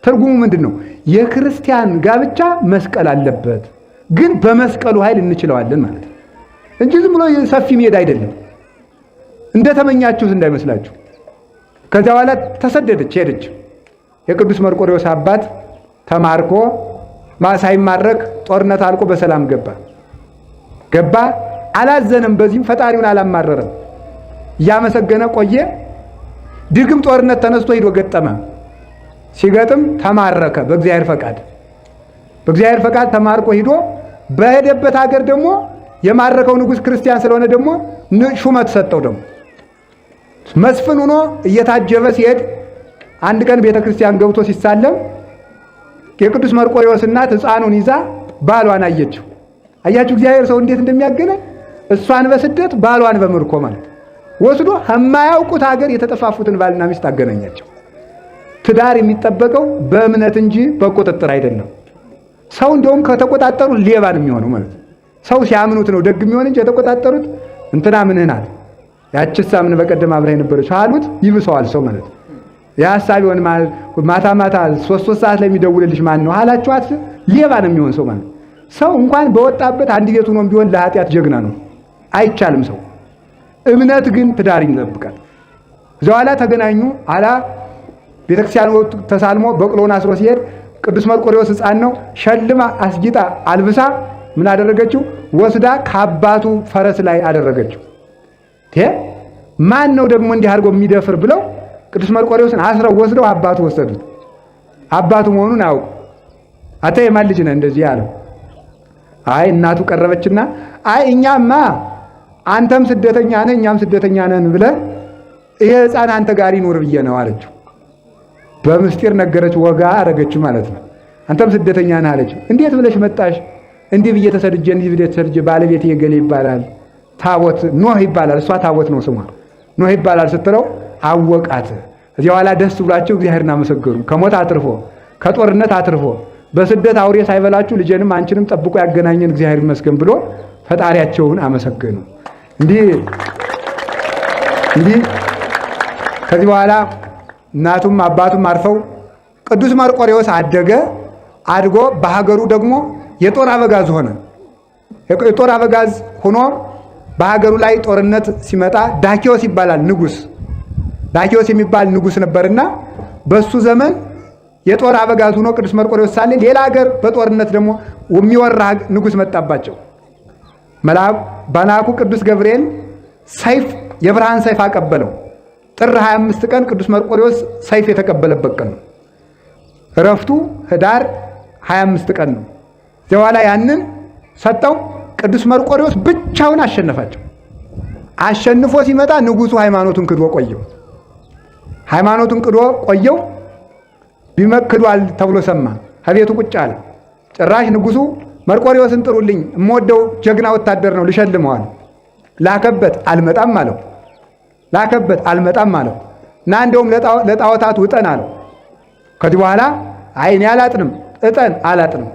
ትርጉሙ ምንድን ነው? የክርስቲያን ጋብቻ መስቀል አለበት፣ ግን በመስቀሉ ኃይል እንችለዋለን ማለት ነው እንጂ ዝም ብሎ ሰፊ ሜዳ አይደለም። እንደተመኛችሁት እንዳይመስላችሁ። ከዚያ በኋላ ተሰደደች፣ ሄደች። የቅዱስ መርቆሬዎስ አባት ተማርኮ ሳይማረክ ጦርነት አልቆ በሰላም ገባ። አላዘነም። በዚህም ፈጣሪውን አላማረረም። እያመሰገነ ቆየ። ድግም ጦርነት ተነስቶ ሂዶ ገጠመ። ሲገጥም ተማረከ። በእግዚአብሔር ፈቃድ በእግዚአብሔር ፈቃድ ተማርኮ ሂዶ በሄደበት ሀገር ደግሞ የማረከው ንጉሥ ክርስቲያን ስለሆነ ደግሞ ሹመት ሰጠው። ደግሞ መስፍን ሆኖ እየታጀበ ሲሄድ አንድ ቀን ቤተ ክርስቲያን ገብቶ ሲሳለም የቅዱስ መርቆሬዎስ እናት ሕፃኑን ይዛ ባሏን አየችው። አያችሁ እግዚአብሔር ሰው እንዴት እንደሚያገናኝ። እሷን በስደት ባሏን በምርኮ ማለት ወስዶ ከማያውቁት ሀገር የተጠፋፉትን ባልና ሚስት አገናኛቸው። ትዳር የሚጠበቀው በእምነት እንጂ በቁጥጥር አይደለም። ሰው እንደውም ከተቆጣጠሩ ሌባ ነው የሚሆነው ማለት ነው። ሰው ሲያምኑት ነው ደግ የሚሆን እንጂ የተቆጣጠሩት እንትና ምንህ ናት ያችሳ ምን በቀደም አብረህ የነበረች አሉት ይብሰዋል ሰው ማለት ነው። የሀሳብ ይሆን ማታ ማታ 3 ሰዓት ላይ የሚደውልልሽ ማን ነው አላችኋት፣ ሌባ ነው የሚሆን ሰው ማለት። ሰው እንኳን በወጣበት አንድ ቤቱ ሆኖም ቢሆን ለኃጢአት ጀግና ነው፣ አይቻልም ሰው። እምነት ግን ትዳር ይጠብቃል። እዚያ ኋላ ተገናኙ። አላ ቤተክርስቲያን ተሳልሞ በቅሎውን አስሮ ሲሄድ ቅዱስ መርቆሬዎስ ሕፃን ነው። ሸልማ አስጊጣ አልብሳ ምን አደረገችው? ወስዳ ከአባቱ ፈረስ ላይ አደረገችው። ማን ነው ደግሞ እንዲህ አድርጎ የሚደፍር ብለው ቅዱስ መርቆሬዎስን አስረው ወስደው አባቱ ወሰዱት። አባቱ መሆኑን አያውቁ። አንተ የማን ልጅ ነህ እንደዚህ አለው። አይ እናቱ ቀረበችና አይ እኛማ አንተም ስደተኛ ነህ እኛም ስደተኛ ነን ብለህ ይሄ ሕፃን አንተ ጋር ይኖር ብዬ ነው አለችው። በምስጢር ነገረች፣ ወጋ አረገችው ማለት ነው። አንተም ስደተኛ ነህ አለችው። እንዴት ብለሽ መጣሽ? እንዲህ ብዬ ተሰድጄ እንዲህ ብዬ ተሰድጄ ባለቤቴ የገሌ ይባላል ታቦት ኖህ ይባላል። እሷ ታቦት ነው ስሟ፣ ኖህ ይባላል ስትለው አወቃት። እዚያ በኋላ ደስ ብሏቸው እግዚአብሔርን አመሰገኑ። ከሞት አትርፎ ከጦርነት አትርፎ በስደት አውሬ ሳይበላችሁ ልጄንም አንቺንም ጠብቆ ያገናኘን እግዚአብሔር ይመስገን ብሎ ፈጣሪያቸውን አመሰገኑ። እንዲህ እንዲህ ከዚህ በኋላ እናቱም አባቱም አርፈው ቅዱስ መርቆሬዎስ አደገ። አድጎ በሀገሩ ደግሞ የጦር አበጋዝ ሆነ። የጦር አበጋዝ ሆኖ በሀገሩ ላይ ጦርነት ሲመጣ ዳኪዎስ ይባላል ንጉስ። ዳኪዎስ የሚባል ንጉስ ነበርና በሱ ዘመን የጦር አበጋዝ ሆኖ ቅዱስ መርቆሬዎስ ሳለ ሌላ ሀገር በጦርነት ደግሞ የሚወራ ንጉስ መጣባቸው። መልአኩ ቅዱስ ገብርኤል ሰይፍ የብርሃን ሰይፍ አቀበለው። ጥር 25 ቀን ቅዱስ መርቆሬዎስ ሰይፍ የተቀበለበት ቀን ነው። እረፍቱ ህዳር 25 ቀን ነው። በኋላ ያንን ሰጠው። ቅዱስ መርቆሬዎስ ብቻውን አሸነፋቸው። አሸንፎ ሲመጣ ንጉሱ ሃይማኖቱን ክዶ ቆየው። ሃይማኖቱን ክዶ ቆየው። ቢመክዷል ተብሎ ሰማ። ከቤቱ ቁጭ አለ። ጭራሽ ንጉሱ መርቆሬዎስን ጥሩልኝ፣ የምወደው ጀግና ወታደር ነው፣ ልሸልመዋል። ላከበት፣ አልመጣም አለው። ላከበት፣ አልመጣም አለው። እና እንደውም ለጣዖታት ውጠን አለው። ከዚህ በኋላ አይ እኔ አላጥንም፣ እጠን አላጥንም።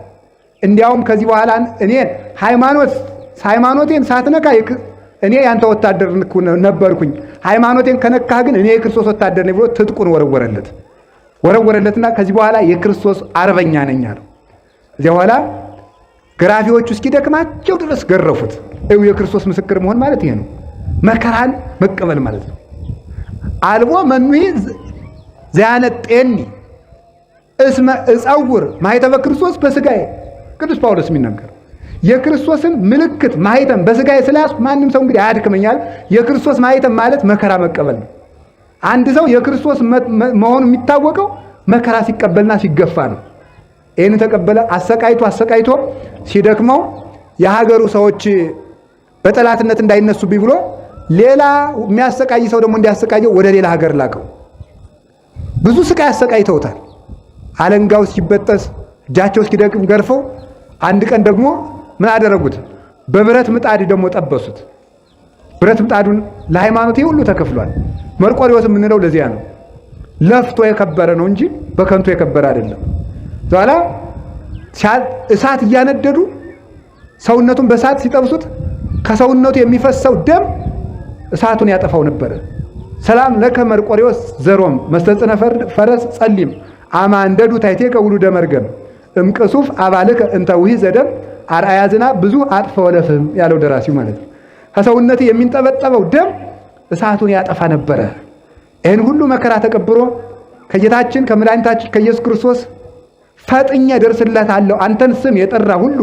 እንዲያውም ከዚህ በኋላ እኔ ሃይማኖቴን ሳትነካ እኔ ያንተ ወታደር ነበርኩኝ፣ ሃይማኖቴን ከነካህ ግን እኔ የክርስቶስ ወታደር ነኝ ብሎ ትጥቁን ወረወረለት። ወረወረለትና ከዚህ በኋላ የክርስቶስ አርበኛ ነኝ አለው። እዚያ በኋላ ግራፊዎቹ እስኪደክማቸው ድረስ ገረፉት። እዩ፣ የክርስቶስ ምስክር መሆን ማለት ይሄ ነው። መከራን መቀበል ማለት ነው። አልቦ መኑሂ ዘያነጤኒ እስመ እጸውር ማኅተመ ክርስቶስ በሥጋዬ። ቅዱስ ጳውሎስ የሚናገር የክርስቶስን ምልክት ማኅተም በሥጋዬ ስለያዝኩ ማንም ሰው እንግዲህ አያድክመኛል። የክርስቶስ ማኅተም ማለት መከራ መቀበል ነው። አንድ ሰው የክርስቶስ መሆኑ የሚታወቀው መከራ ሲቀበልና ሲገፋ ነው። ይህን ተቀበለ። አሰቃይቶ አሰቃይቶ ሲደክመው የሀገሩ ሰዎች በጠላትነት እንዳይነሱብኝ ብሎ ሌላ የሚያሰቃይ ሰው ደግሞ እንዲያሰቃየው ወደ ሌላ ሀገር ላከው። ብዙ ስቃይ አሰቃይተውታል። አለንጋው እስኪበጠስ እጃቸው እስኪደክም ገርፈው፣ አንድ ቀን ደግሞ ምን አደረጉት? በብረት ምጣድ ደግሞ ጠበሱት። ብረት ምጣዱን ለሃይማኖት ሁሉ ተከፍሏል። መርቆሬዎስ የምንለው ለዚያ ነው። ለፍቶ የከበረ ነው እንጂ በከንቱ የከበረ አይደለም። ኋላ እሳት እያነደዱ ሰውነቱን በእሳት ሲጠብሱት ከሰውነቱ የሚፈሰው ደም እሳቱን ያጠፋው ነበረ። ሰላም ለከ መርቆሬዎስ ዘሮም መስተጽነ ፈረስ ጸሊም፣ አማንደዱ ታሕቴከ ውሉደ መርገም እምቅሱፍ አባልከ እንተ ውሒዘ ደም አርአያ ዝናብ ብዙ አጥፈ ወለፍም ያለው ደራሲው ማለት ነው። ከሰውነት የሚንጠበጠበው ደም እሳቱን ያጠፋ ነበረ። ይህን ሁሉ መከራ ተቀብሮ ከጌታችን ከመድኃኒታችን ከኢየሱስ ክርስቶስ ፈጥኜ እደርስለታለሁ፣ አንተን ስም የጠራ ሁሉ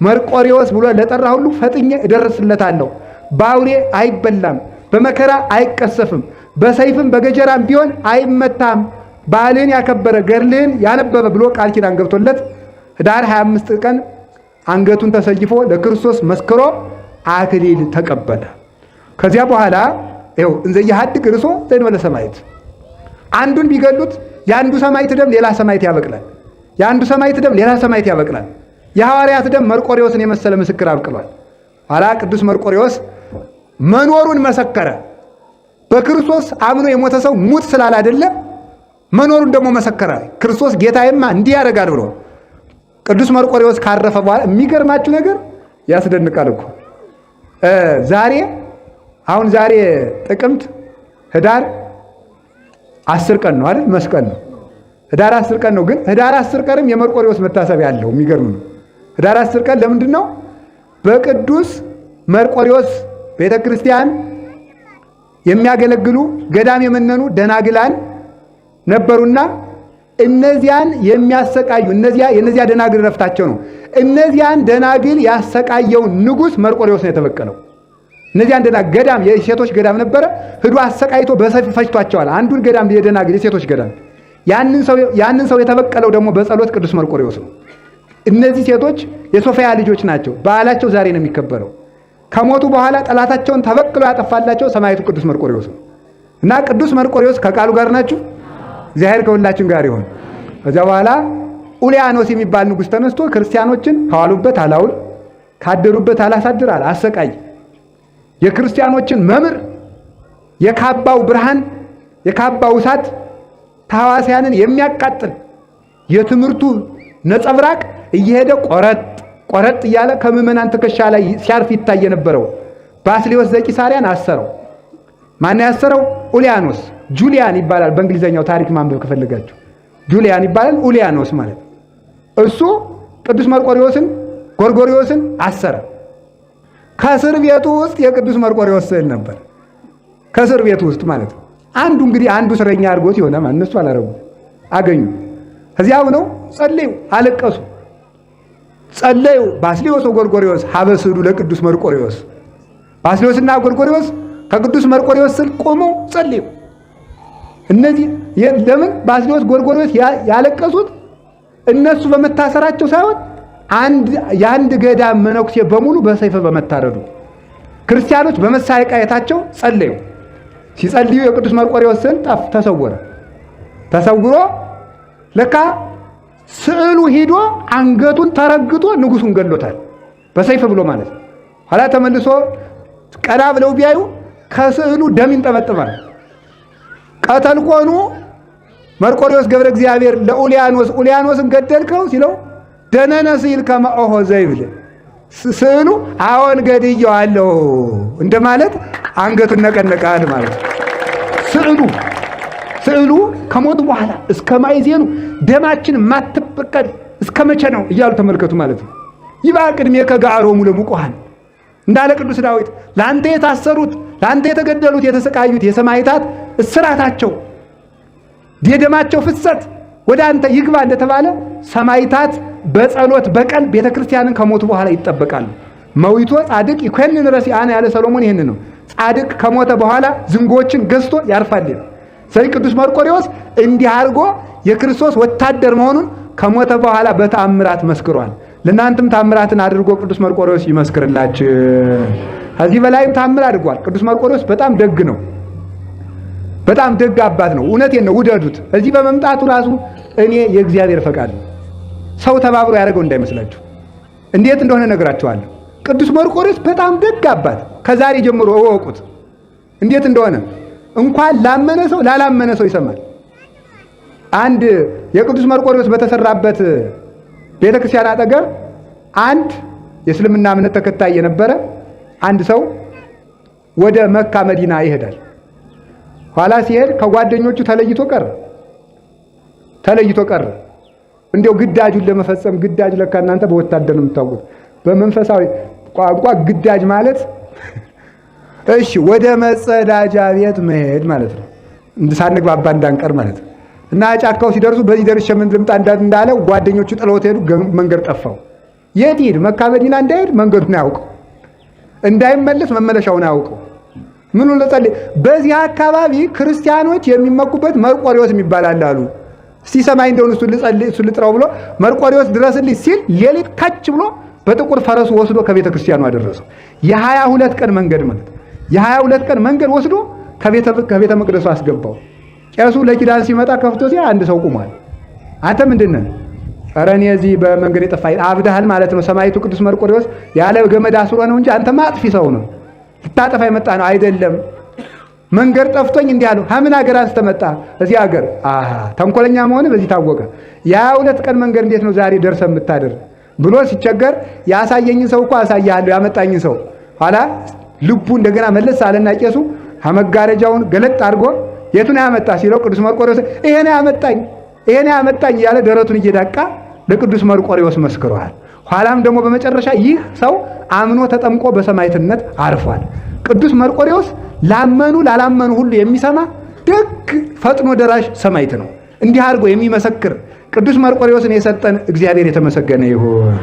መርቆሬዎስ ብሎ ለጠራ ሁሉ ፈጥኜ እደርስለታለሁ። በአውሬ አይበላም፣ በመከራ አይቀሰፍም፣ በሰይፍም በገጀራም ቢሆን አይመታም፣ በዓልህን ያከበረ ገድልህን ያነበበ ብሎ ቃል ኪዳን ገብቶለት ህዳር 25 ቀን አንገቱን ተሰይፎ ለክርስቶስ መስክሮ አክሊል ተቀበለ። ከዚያ በኋላ ይኸው እንዘ ኢየኀድግ ርእሶ ዘእንበለ ሰማዕት፣ አንዱን ቢገሉት የአንዱ ሰማዕት ደም ሌላ ሰማዕት ያበቅላል። የአንዱ ሰማዕት ደም ሌላ ሰማዕት ያበቅላል። የሐዋርያት ደም መርቆሬዎስን የመሰለ ምስክር አብቅሏል። ኋላ ቅዱስ መርቆሬዎስ መኖሩን መሰከረ። በክርስቶስ አምኖ የሞተ ሰው ሙት ስላላደለ መኖሩን ደግሞ መሰከረ። ክርስቶስ ጌታዬማ እንዲህ ያደርጋል ብሎ ቅዱስ መርቆሬዎስ ካረፈ በኋላ የሚገርማችሁ ነገር ያስደንቃል እኮ ዛሬ አሁን ዛሬ ጥቅምት ህዳር 10 ቀን ነው አይደል? መስቀል ነው። ህዳር 10 ቀን ነው። ግን ህዳር 10 ቀንም የመርቆሬዎስ መታሰቢያ አለው። የሚገርም ነው። ህዳር 10 ቀን ለምንድን ነው? በቅዱስ መርቆሬዎስ ቤተክርስቲያን የሚያገለግሉ ገዳም የመነኑ ደናግላን ነበሩና እነዚያን የሚያሰቃዩ የእነዚያ ደናግል ረፍታቸው ነው። እነዚያን ደናግል ያሰቃየው ንጉሥ መርቆሬዎስ ነው የተበቀለው። እነዚያን ደናግል ገዳም የሴቶች ገዳም ነበረ። ሂዶ አሰቃይቶ በሰይፍ ፈጅቷቸዋል። አንዱን ገዳም የደናግል የሴቶች ገዳም ያንን ሰው የተበቀለው ደግሞ በጸሎት ቅዱስ መርቆሬዎስ ነው። እነዚህ ሴቶች የሶፊያ ልጆች ናቸው። በዓላቸው ዛሬ ነው የሚከበረው። ከሞቱ በኋላ ጠላታቸውን ተበቅሎ ያጠፋላቸው ሰማዕቱ ቅዱስ መርቆሬዎስ ነው። እና ቅዱስ መርቆሬዎስ ከቃሉ ጋር ናችሁ። እግዚአብሔር ከሁላችን ጋር ይሁን። ከዚያ በኋላ ኡሊያኖስ የሚባል ንጉሥ ተነስቶ ክርስቲያኖችን ከዋሉበት አላውል ካደሩበት አላሳድር አለ፣ አሰቃይ። የክርስቲያኖችን መምህር የካባው ብርሃን የካባው እሳት ታዋሲያንን የሚያቃጥል የትምህርቱ ነጸብራቅ እየሄደ ቆረጥ ቆረጥ እያለ ከምዕመናን ትከሻ ላይ ሲያርፍ ይታይ የነበረው ባስልዮስ ዘቂሳርያን አሰረው። ማን ያሰረው? ኡሊያኖስ። ጁሊያን ይባላል በእንግሊዘኛው ታሪክ ማንበብ ከፈለጋችሁ ጁሊያን ይባላል። ኡሊያኖስ ማለት እሱ ቅዱስ መርቆሬዎስን ጎርጎሪዎስን አሰረ። ከእስር ቤቱ ውስጥ የቅዱስ መርቆሬዎስ ስዕል ነበር። ከእስር ቤቱ ውስጥ ማለት ነው። አንዱ እንግዲህ አንዱ እስረኛ አድርጎት የሆነ እነሱ አላረጉ አገኙ። ከዚያው ነው ጸለዩ፣ አለቀሱ፣ ጸለዩ። ባስልዮስ ወጎርጎርዮስ ሀበ ስዕሉ ለቅዱስ መርቆሬዎስ። ባስልዮስና ጎርጎርዮስ ከቅዱስ መርቆሬዎስ ስዕል ቆመው ጸለዩ። እነዚህ ለምን ባስልዮስ ጎርጎርዮስ ያለቀሱት? እነሱ በመታሰራቸው ሳይሆን የአንድ ገዳም መነኩሴ በሙሉ በሰይፍ በመታረዱ ክርስቲያኖች በመሳቃየታቸው ጸለዩ። ሲጸልዩ የቅዱስ መርቆሬዎስ ስዕል ተሰወረ። ተሰውሮ ለካ ስዕሉ ሂዶ አንገቱን ተረግጦ ንጉሱን ገሎታል፣ በሰይፍ ብሎ ማለት ነው። ኋላ ተመልሶ ቀና ብለው ቢያዩ ከስዕሉ ደም ይንጠበጥባል። ቀተልኮኑ መርቆሬዎስ ገብረ እግዚአብሔር ለኡሊያኖስ፣ ኡሊያኖስን ገደልከው ሲለው ደነነ ስዕል ከመ ኦሆ ዘይብል፣ ስዕሉ አዎን ገድዬዋለሁ እንደማለት አንገቱን ነቀነቃል ማለት ነው። ስዕሉ ከሞቱ በኋላ እስከ ማይዜኑ ደማችን ማትበቀል እስከ መቼ ነው እያሉ ተመልከቱ ማለት ነው። ይባ ቅድሜ ከጋሮሙ ለሙቁሃን እንዳለ ቅዱስ ዳዊት ለአንተ የታሰሩት ለአንተ የተገደሉት የተሰቃዩት የሰማዕታት እስራታቸው የደማቸው ፍሰት ወደ አንተ ይግባ እንደተባለ ሰማዕታት በጸሎት በቀል ቤተክርስቲያንን ከሞቱ በኋላ ይጠበቃሉ። መዊቶ ጻድቅ ይኮንን ረሲአነ ያለ ሰሎሞን ይህን ነው። ጻድቅ ከሞተ በኋላ ዝንጎችን ገዝቶ ያርፋል። ስለዚህ ቅዱስ መርቆሬዎስ እንዲህ አድርጎ የክርስቶስ ወታደር መሆኑን ከሞተ በኋላ በተአምራት መስክሯል። ለእናንተም ታምራትን አድርጎ ቅዱስ መርቆሬዎስ ይመስክርላችሁ። ከዚህ በላይም ታምር አድርጓል። ቅዱስ መርቆሬዎስ በጣም ደግ ነው። በጣም ደግ አባት ነው። እውነቴን ነው፣ ውደዱት። እዚህ በመምጣቱ ራሱ እኔ የእግዚአብሔር ፈቃድ ነው። ሰው ተባብሮ ያደረገው እንዳይመስላችሁ። እንዴት እንደሆነ እነግራችኋለሁ። ቅዱስ መርቆሬዎስ በጣም ደግ አባት፣ ከዛሬ ጀምሮ እወቁት እንዴት እንደሆነ። እንኳን ላመነ ሰው ላላመነ ሰው ይሰማል። አንድ የቅዱስ መርቆሬዎስ በተሰራበት ቤተክርስቲያን አጠገብ አንድ የእስልምና እምነት ተከታይ የነበረ አንድ ሰው ወደ መካ መዲና ይሄዳል። ኋላ ሲሄድ ከጓደኞቹ ተለይቶ ቀረ። ተለይቶ ቀረ። እንዲያው ግዳጁን ለመፈጸም ግዳጅ ለካ እናንተ በወታደር ነው የምታውቁት። በመንፈሳዊ ቋንቋ ግዳጅ ማለት እሺ ወደ መጸዳጃ ቤት መሄድ ማለት ነው። ሳንግባባ እንዳንቀር ማለት ነው። እና ጫካው ሲደርሱ በዚህ ደርሼ ምን ልምጣ እንዳለ ጓደኞቹ ጥለውት ሄዱ። መንገድ ጠፋው። የት ይሄድ? መካ መዲና እንዳይሄድ መንገዱን አያውቀው፣ እንዳይመለስ መመለሻውን አያውቀው። ምኑን ለጸልይ። በዚህ አካባቢ ክርስቲያኖች የሚመኩበት መርቆሪዎስ የሚባል አለ አሉ። እስቲ ሰማይ እንደሆነ እሱ ልጸልይ እሱ ልጥራው ብሎ መርቆሪዎስ ድረስልኝ ሲል ሌሊት ካች ብሎ በጥቁር ፈረሱ ወስዶ ከቤተ ክርስቲያኑ አደረሰው። የ22 ቀን መንገድ ማለት የ22 ቀን መንገድ ወስዶ ከቤተ መቅደሱ አስገባው። ቄሱ ለኪዳን ሲመጣ ከፍቶ ሲያ አንድ ሰው ቁሟል። አንተ ምንድን ነህ? ኧረ እኔ እዚህ በመንገድ የጠፋኝ። አብደሃል ማለት ነው። ሰማዕቱ ቅዱስ መርቆሬዎስ ያለ ገመድ አስሮ ነው እንጂ አንተማ አጥፊ ሰው ነው፣ ልታጠፋ የመጣ ነው። አይደለም፣ መንገድ ጠፍቶኝ እንዲህ አለው። ከምን ሀገር አንስተ መጣ? እዚህ ሀገር። አሃ፣ ተንኮለኛ መሆን በዚህ ታወቀ። የ22 ቀን መንገድ እንዴት ነው ዛሬ ደርሰ የምታድር ብሎ ሲቸገር ያሳየኝን ሰው እኮ አሳያለሁ ያመጣኝን ሰው። ኋላ ልቡ እንደገና መለስ አለና ቄሱ መጋረጃውን ገለጥ አድርጎ የቱን ያመጣ ሲለው ቅዱስ መርቆሬዎስ ይሄን ያመጣኝ፣ ይሄን ያመጣኝ እያለ ደረቱን እየዳቃ ለቅዱስ መርቆሬዎስ መስክረዋል። ኋላም ደግሞ በመጨረሻ ይህ ሰው አምኖ ተጠምቆ በሰማዕትነት አርፏል። ቅዱስ መርቆሬዎስ ላመኑ ላላመኑ ሁሉ የሚሰማ ደግ ፈጥኖ ደራሽ ሰማዕት ነው። እንዲህ አድርጎ የሚመሰክር ቅዱስ መርቆሬዎስን የሰጠን እግዚአብሔር የተመሰገነ ይሁን።